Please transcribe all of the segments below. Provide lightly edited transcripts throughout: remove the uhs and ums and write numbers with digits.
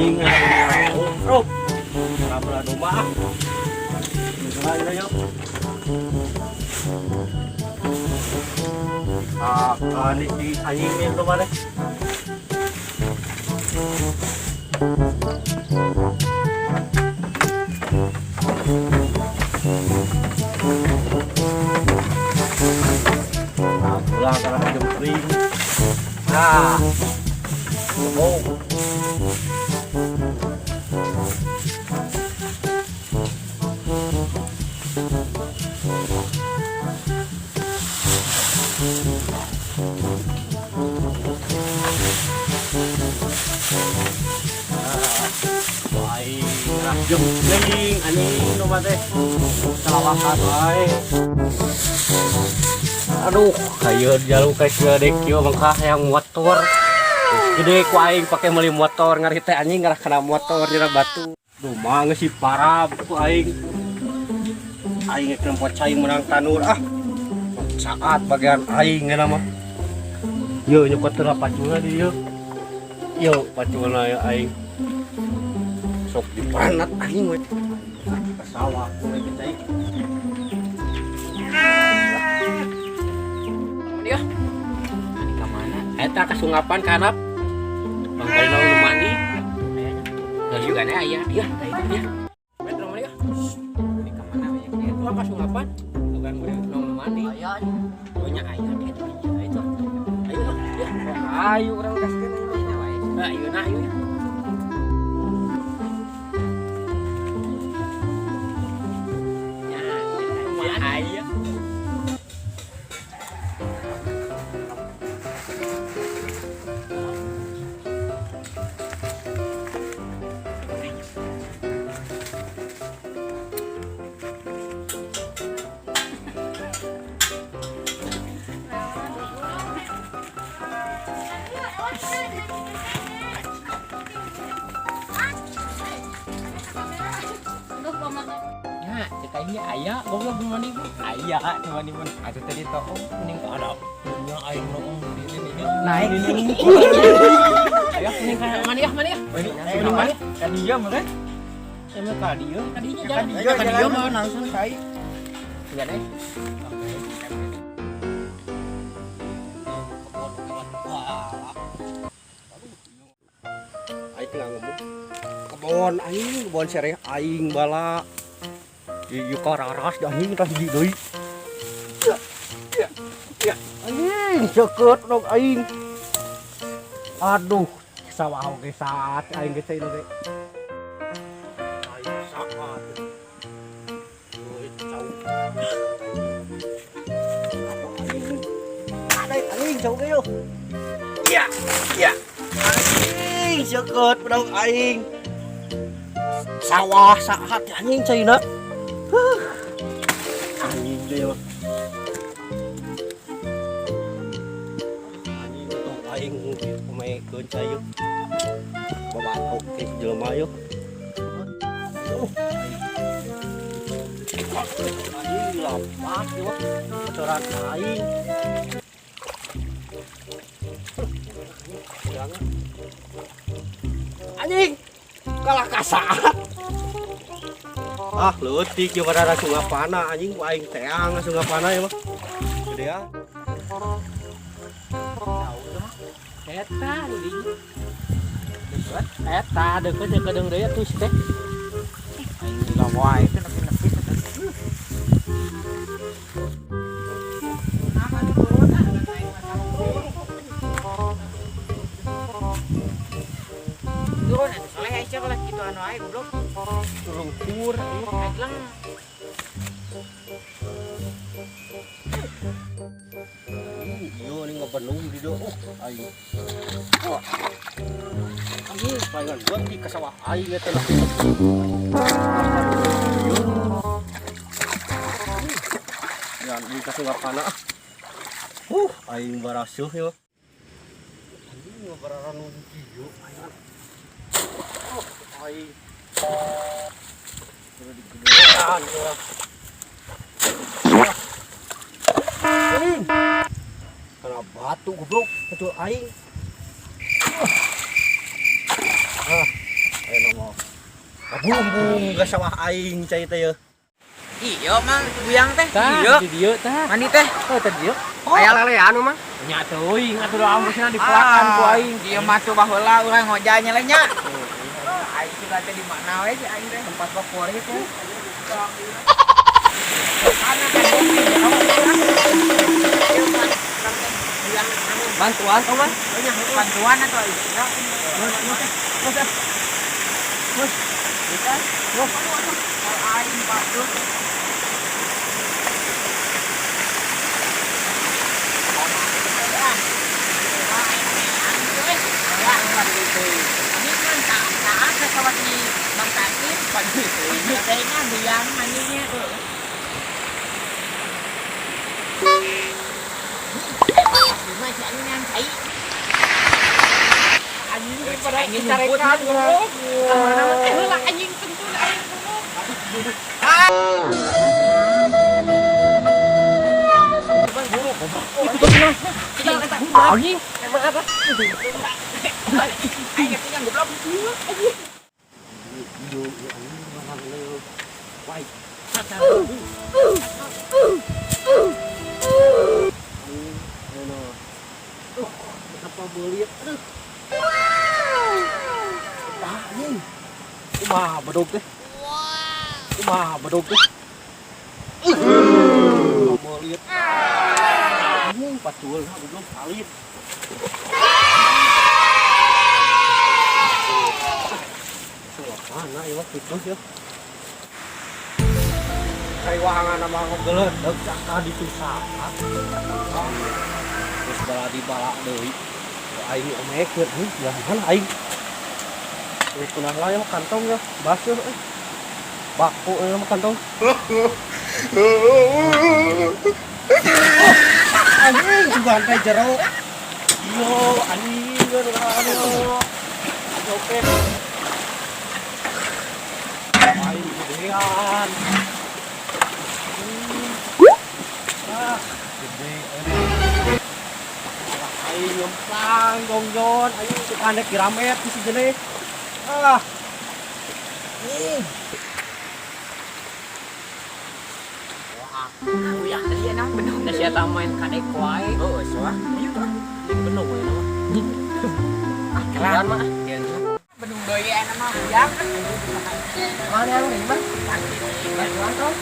Anjing oh. Kenapa domba ah? Misalnya yuk. Ah, ini di anjing ini domba deh. Nah, pulang karena jempling. Nah, oh. Aing lah jempling anjing domba teh. Salawakan wae. Aduh, kayu jaluk kayak gede kieu mangkah yang motor. Gede ku aing pake meuli motor ngari teh anjing ngarah kana motor dina batu. Duh, mah geus si parab ku aing. Aing geus nempo cai menang tanur ah. Saat bagian aing geuna mah. Yo nyokot heula paculna di ieu. Yo paculna ya aing. Sok dipanat aing we. Ke sawah we cai. Dia. Ini ka mana? Eta kasungapan kanap. Bang Kalino nu mandi. Kayaknya. Juga ada aya. Iya, tah itu dia. Metro mandi ah. Ini ka mana we? Itu apa kasungapan? Bukan gue nu mandi. Aya. Oh nya aya gitu. Itu. Ayo lah, ya. Ayo urang gaskeun ayo. Nya wae. Nah, ayo nah ayo. Nya. Ya, ayo. Nya, cek aing nya aya goblok nu mandi. Aya nu mandi mun. Atuh tadi toong mending ada. Nya aing noong di ini ini. Naik. Ayo mending ka mandi ah, mandi ah. Mending mandi. Kan dia meren. Sama ka dieu. Kadinya jalan. Kan dia jalan langsung kai. Juga deh. Aing teu ngomong. Kebon aing, kebon sereh aing bala. Ieu kararas anjing tah hiji deui. Ya, ya, ya. Anjing seukeut dong aing. Aduh, sawah oge saat aing geus cai oge. Aing saat. Euy, cau. Aing. Ada anjing cau ge yo. Ya, ya. Anjing seukeut dong aing. Sawah saat anjing caina. Huh. Anjing deui mah. Anjing tuh aing kumaekeun cai yeuh. Babatok ke jelema yeuh. Anjing lapak ieu mah. Kotoran aing. Jangan. Anjing kalah kasaat. Ah, leutik ieu pada sungapana anjing ku aing teang sungapana ieu mah. Gede ah. Eta di dinya. Deket. Eta deket jeung kedeung deui atuh si teh. Aing gila wae teh nepi-nepi teh. Turun atuh soleh Aisyah kalau kitu anu ae goblok. Lumpur Aing Iya ini ngebenung di do. Oh, aing. Wah. Anjing, palingan geutik ka sawah aing eta lah. Ya, ini kasungapana ah. Aing barasuh ya. Anjing ngabararan nu kieu aing. Oh, aing. Kudu digedean urang. Anjing. Kena batu goblok, betul aing. Ah. Bumbung ka sawah aing cai teh yeuh. Iya mang buyang teh. Tah, di dieu tah. Mandi teh. Oh, teh dieu. Aya lelean mah. Nya teuing atuh da ambusna dipelakan ku aing. Ieu mah tuh baheula urang ngojanya lah nya. Aing juga teh di mana we si aing teh tempat favorit teh. Bantuan kawan? Bantuan atau iya? Terus. Terus. Aing batu. Anjing, emang apa? Aing ngerti goblok. Apa beulit? Aduh. Anjing. Kumaha bedog teh? Kumaha bedog teh? Beulit. Anjing patul goblok alit. Mana ieu kitu ya. Kaiwangan mah ngegeledeg cakah ditusah. Terus bala dibalak deui. Aing omekeun heuh belah mana aing. Terus kunah lah ya kantong ya, baseuh euy. Baku euy mah kantong. Anjing juga teh jero. Yo anjing geus copet. Aing gedean. Ah, gede euy. Aing ngemplang gongjon, aing tukang dek diramet di si. Ah. Wah, uyah tadi enak bener. Da sia tah main kadek wae. Heeh, soah. Ieu tah. Bener we mah. Ah, kelan mah. Bendung deui aya mah uyah. Mana yang ini mah? Bantuan tong.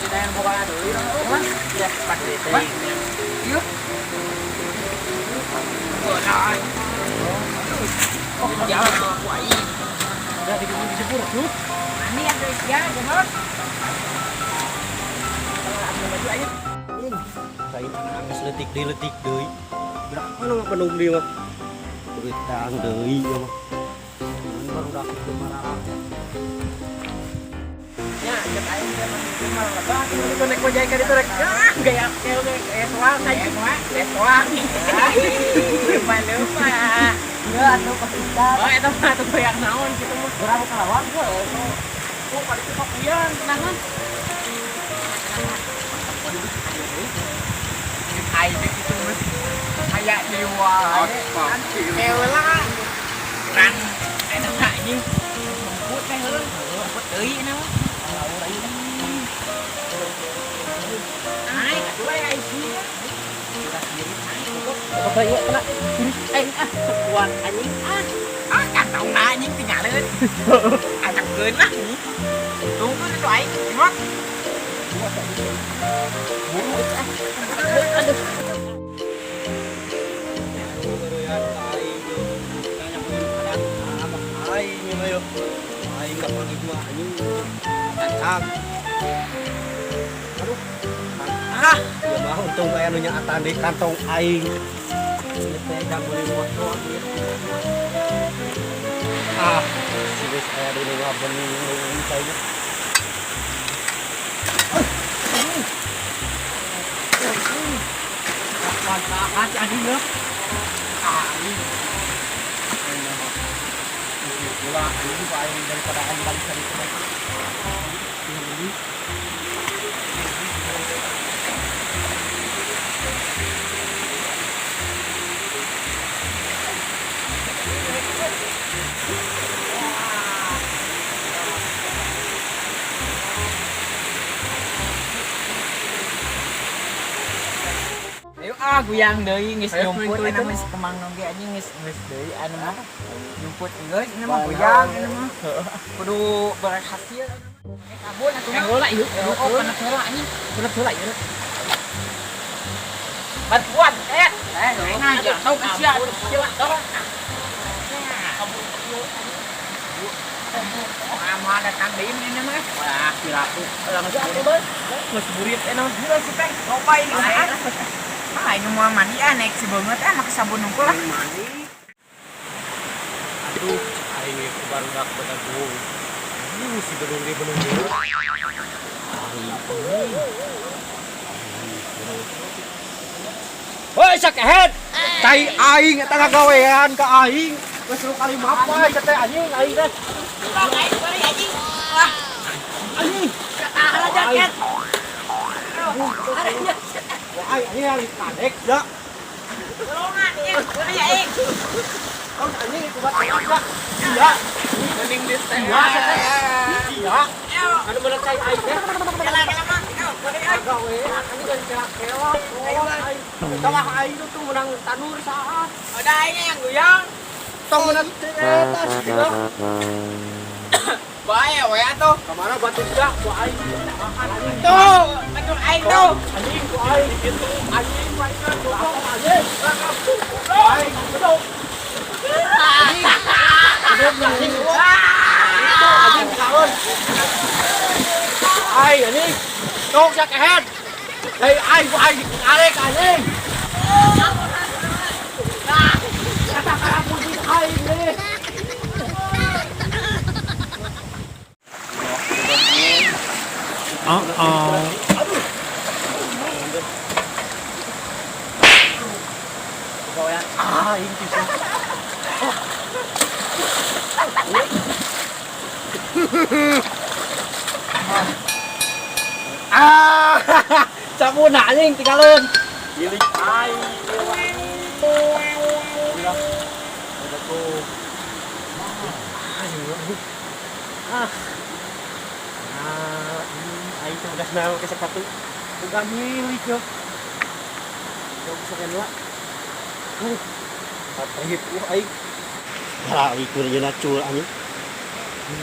Kita yang bawa deui mah. Ya, pak. Yuk. Oh, jalan aku aing. Udah dikebun disebur tuh. Mandi atuh ya, goblok. Baju aja. Saya nangis letik deui letik deui. Berapa nama bendung deui mah? Beutang deui ieu mah. Baru udah kitu marah. Nya, cek aing teh mah malah lebat itu naik gojek ka ditu rek. Ah, gaya keul ge gaya soang aing mah, gaya soang. Lupa lupa. Ya atuh pasita. Oh, eta mah atuh goyang naon kitu mah. Urang kalawang ge. Oh, ka ditu pakuyan tenangan. Aing teh kitu mah. Aya dewa. Keula. Ran eta mah anjing. Rumput teh heuh. Rumput deui na mah. Naik atuh aya isi. Apa ieu kena kiri aing ah sekuat anjing ah. Ah kantongna anjing tinggalin. Acakkeun lah. Tunggu itu aing imot. Aduh. Aing ka pagi mah anjing. Cacak. Aduh. Ah, ya mah untung aya nu nyaatan di kantong aing. Ieu teh jang meuli motor ieu. Ah, si geus aya di nu ngabening cai. Mantap anjing ya. Anjing. Gila, anjing aing daripada aing balik ka ditu. Ini. Ah, guyang deui geus Ayo, nyumput kuy, eta kuy. Mah si Kemang oge anjing geus geus deui anu mah. Nyumput geus ini mah guyang ini mah. Kudu berhasil. Eh, sabun atuh mah. Heula ieu. Oh, panas heula anjing. Panas heula ieu. Bantuan, eh. Eh, nah, jatuh ke sia. Sia, dorong. Ah, mau datang deui ini mah. Wah, piraku. Langsung atuh, Bos. Geus burit enak. Gila sih teh, loba ini ah. Ah, ini mau mandi ah, naik si banget ah, make sabun nungkul lah. Mandi. Aduh, aing ieu barudak bedagung. Si bedung di bedung ieu. Aing. Hoi, sakehet. Tai aing eta ngagawean ka aing. Geus lu kali mapa eta teh anjing aing teh. Bang, aing bari anjing. Wah, Anjing. ada jaket. Ada jaket. Wah, aing anjing ari kadek da. Golongan ieu, bari aing. Kau anjing itu bat da. Iya. Mending di teh. Iya, iya. Anu bener cai aing teh. Kela kela mah. Ayo, bari aing. Ngagawean anjing geus kelak-kelok. Aing. Tawah aing tuh menang tanur saat. Udah aing yang guyang. Tong menang teh eta sia. Bae we atuh. Kamana batu sia ku aing. Anjing. Tuh, betul aing tuh. Anjing ku aing gitu. Anjing ku aing goblok anjing. Aing goblok. Anjing. Goblok anjing. Itu anjing kaon. Aing anjing. Tok sia kehed. Hei aing ku aing arek anjing. Kata karapuji aing nih. Oh. Gawean aing bisa. Ah, cabuna anjing tinggalin. Milik aing. Udah. Udah tuh. Ah. Ah, aing teh udah senang ke sepatu. Udah milik yo. Jauh bisa kan lah. Patrip aing. Balik jeung cul anjing.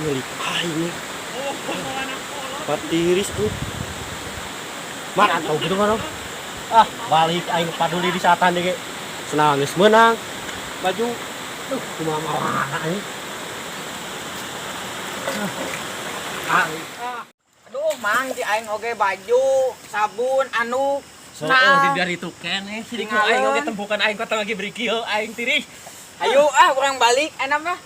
Milik aing. Patiris tuh. Mana tau gitu kan. Ah, balik aing paduli di saatan ge. Senang geus meunang. Baju tuh kumaha mawana anjing. Ah. Aduh, mang di aing oge baju, sabun, anu, Oh, di dari itu keneh sidik aing oge tempukan aing kota lagi beri kieu aing tiris. Ayo ah, urang balik enak mah.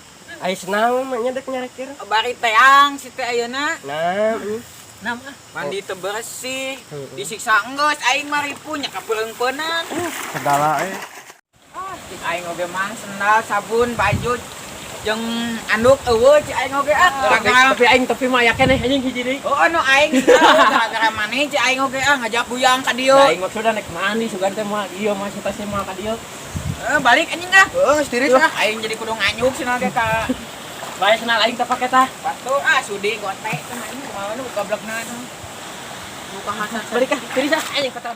Aing senang mah nya dek nyarekir. Bari teang si teh ayeuna. Nah, Nam ah. Mandi teu bersih, disiksa enggeus aing mah ripuh nya kapeungpeunan. Segala eh. Ah, cik aing oge mang sendal, sabun, baju jeung anduk eueuh cik aing oge ah. Gara-gara Tapi aing tapi mah aya keneh anjing hiji deui. Oh, anu aing gara-gara maneh cik aing oge ah ngajak guyang ka dieu. Aing maksudna nek mandi sugan teh mah ieu mah si tasnya mah ka dieu. Eh, balik anjing ah. Heuh, geus tiris ah. Aing jadi kudu nganyuk cenah ge ka Bae senal aing teh pake tah. batu ah sudi gote teh anjing kumaha nu goblokna nu. Buka hasan. Balik ah, tiris ah anjing kata.